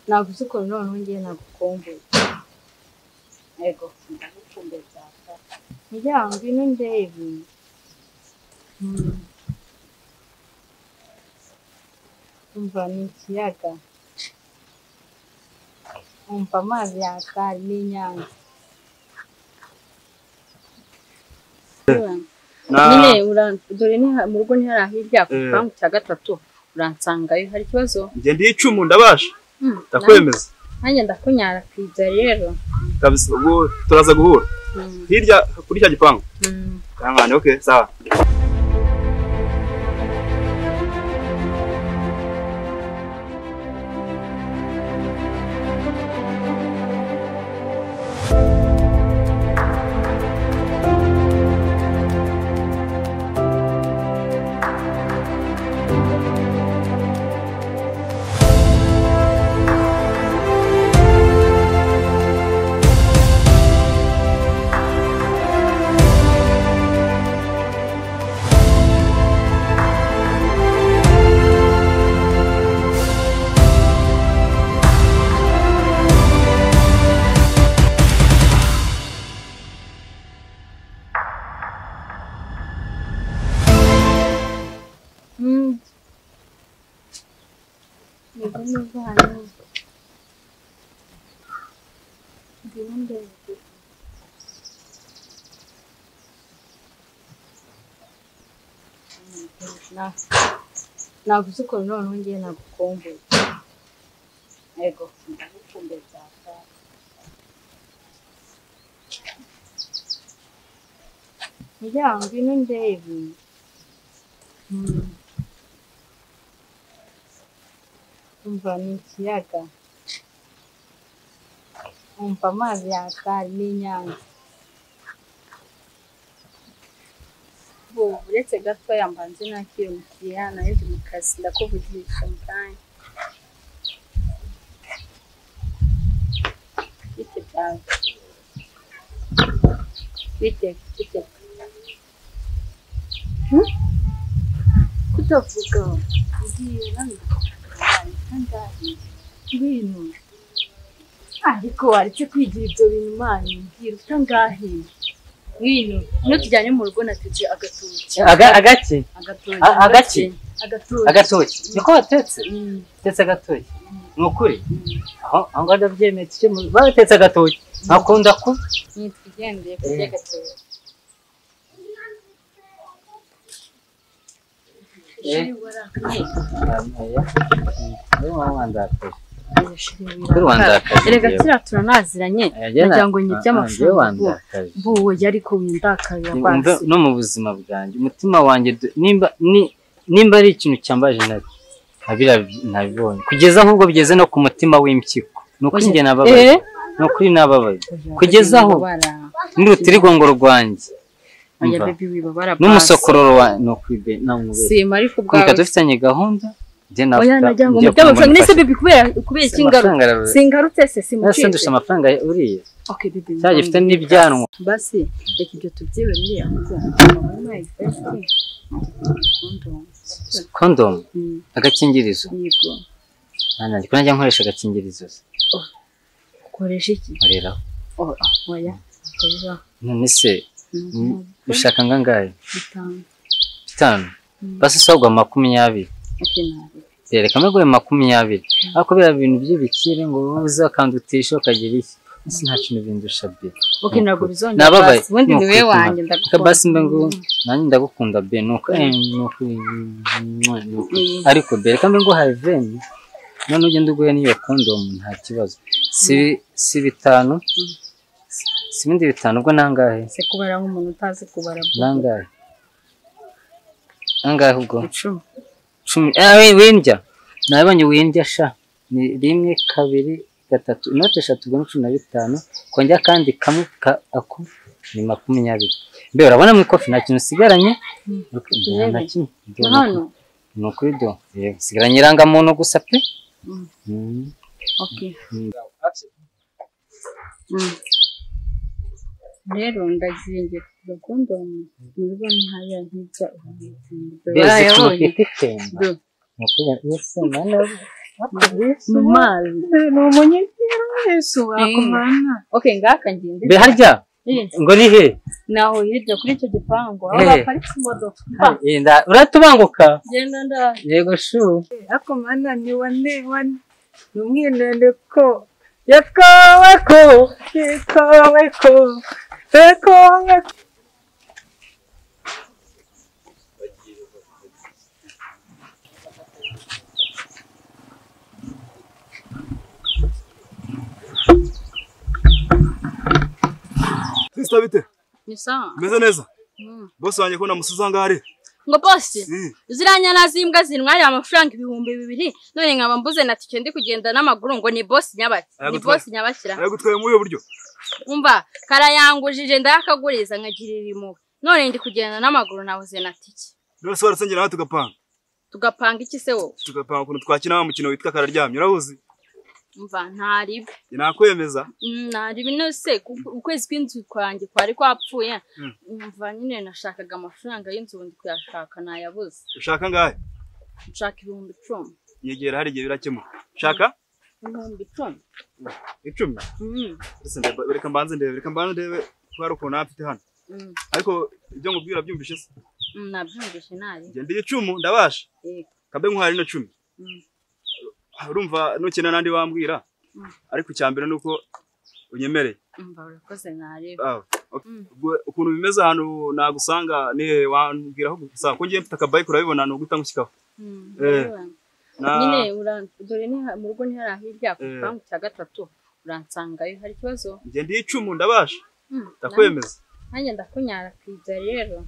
Navuze ukuntu noneho ngiye nagukumbuye. Yego, ndagukumbuye cyane. Ngira ngwino ndebe. Umva ni ikiyaga. Umva amazi yakari n'inyanja. Nyine dore mu rugo ntihari hirya ku gipangu cya gatatu uransangayo hari ikibazo? Njye ndi icumu ndabasha. Ndakwemeza. Nanjye ndakunyara kwibya rero. Kabisa ubwo turaza guhura. Hirya kuri cya gipangu. Kamane okay sawa. Navuze ukuntu noneho ngiye nagukumbuye. Yego, ndagukumbuye cyane. Ngira ngwino ndebe. Umva ni ikiyaga. Umva amazi yakari n'inyanja. Uretse gato yambanze nakira umukiriya naheze mu kazi ndakuvugisha mu kanya. Bite byawe? Bite, bite. Kutavuga ugiye nangahe ngwino. Ariko waretse kwigira ibyo bintu mani mbwira utangahe. Ngwino, no tujyanye mu rugo natetse agatoki. Agaki? Agatoki. Agaki? Agatoki. Agatoki. Niko watetse? Tetse agatoki. Ni ukuri? Aho aho ndabyemeye tujye mu batetse agatoki. Nakunda ko nitwigendeye kurya agatoki. Erega kiriya turanaziranye nagira ngo nyibye amafaranga mbuwe ariko windakaye basi no mu buzima bwanjye umutima wanjye nimba ari ikintu cyambaje nabibonye kugeza ahubwo bigeze no ku mutima w'impyiko nuko njye nababaye nukuri nababaye kugeza aho n'urutirigongo rwanjye n'umusokororo wa nukuri namubere sima ariko bwawe dufitanye gahunda. Oya nagira ngo mutye amafaranga nese baby kubera iki ngarutse singarutse se simucitse nese ndusha amafaranga uriya. Okay baby cyagifite n'ibyanwa basi reka ibyo tubyiboneye ahubwo condom agakingirizo. Yego nanjye ko najya nkoresha agakingirizo. Ukoresha iki? Nkorera. Oh oya none se ushaka ngangahe? 5 basi sogwa 20. Reka mbe 20 ariko bira bintu by'ibikire ngo uzakandutisha ukagira iki ese nta kintu bindusha be. Okay ntabwo bizongera basi ubundi ni wewe wanjye ndagukunda basi mbe ngo nanjye ndagukunda be nuko nuko ariko be reka mbe ngo haye 20 none ugende uguhe n'iyo condom nta kibazo si bitanu si bindi bitanu ubwo nangahe se kubara nk'umuntu utazi kubara nangahe nangahe ubwo 10 10 windya nabonye windya sha ni 1 2 3 inote 3 ubwo 15 kongera kandi kamwe ako ni 20 mbe urabona mu ikofi nta kintu usigaranye nta kintu hano ni ukuri do sigaranye irangamuntu gusa pe. Okay rero ndagiye kugura condom mu rugo ntihaya nk'ibya. Mu mazi. Ni umunyegera Yesu akumana. Okay, ngaka ngende. Be harya ngo ni he? Naho hirya kuri icyo gipangu aho baparitse imodoka. Uratubanguka? Genda nda. Yego shu. Akumana ni wane wane. Numwinende ko yatwawe ko yatwawe ko yatwawe. Sister bite? Ni sawa. Meze neza? Boss wanjye ko namusuza ngari. Ngo boss, ziranya nazimbwa zintwari amafaranga 2000 none nkaba mbuze na tike ndi kugenda n'amaguru ngo ni boss nyabaki. Ni boss nyabashyira. Aragutwaye mu uyo buryo. Umva, karayangujije ndayakaguriza nkagirira impuhwe. None ndi kugenda n'amaguru nabuze na tike. None warasengera nawe tugapanga. Tugapanga iki se wowe? Tugapanga ukuntu twakina wa mukino witwa kararyamye urahuzi? Umva ntaribe. Nakwemeza. Ntaribe no se ukwezi kw'inzu kwanjye kwari kwapfuye. Umva nyine nashakaga amafaranga y'inzu ndi kuyashaka nayabuze. Ushaka ngahe? Nshaka 10,000. Nyegera hari igihe birakemuka. Shaka? 10,000. 10? Ese reka mbanze ndebe, reka mbanze ndebe ko hari ukuntu mfite hano. Ariko ibyo ngubwira byumvishe se? Nabyumvishe nari. Nge ndi 10 ndabasha. Kabe nkuhari no 10. Urumva nukena nandi wambwira ariko cyambere nuko unyemereye. Umva urakoze nareba. Ukuntu bimeze hano nagusanga ni wambwira aho gusa ko ngiye mfite akabayike urabibona no guta ngushyikaho. Nyine dore ni mu rugo ni hari hirya ku gipangu cya 3 uransangayo hari ikibazo. Nge ndi 10 ndabasha. Ndakwemeza. Nanjye ndakunyara kwibya rero.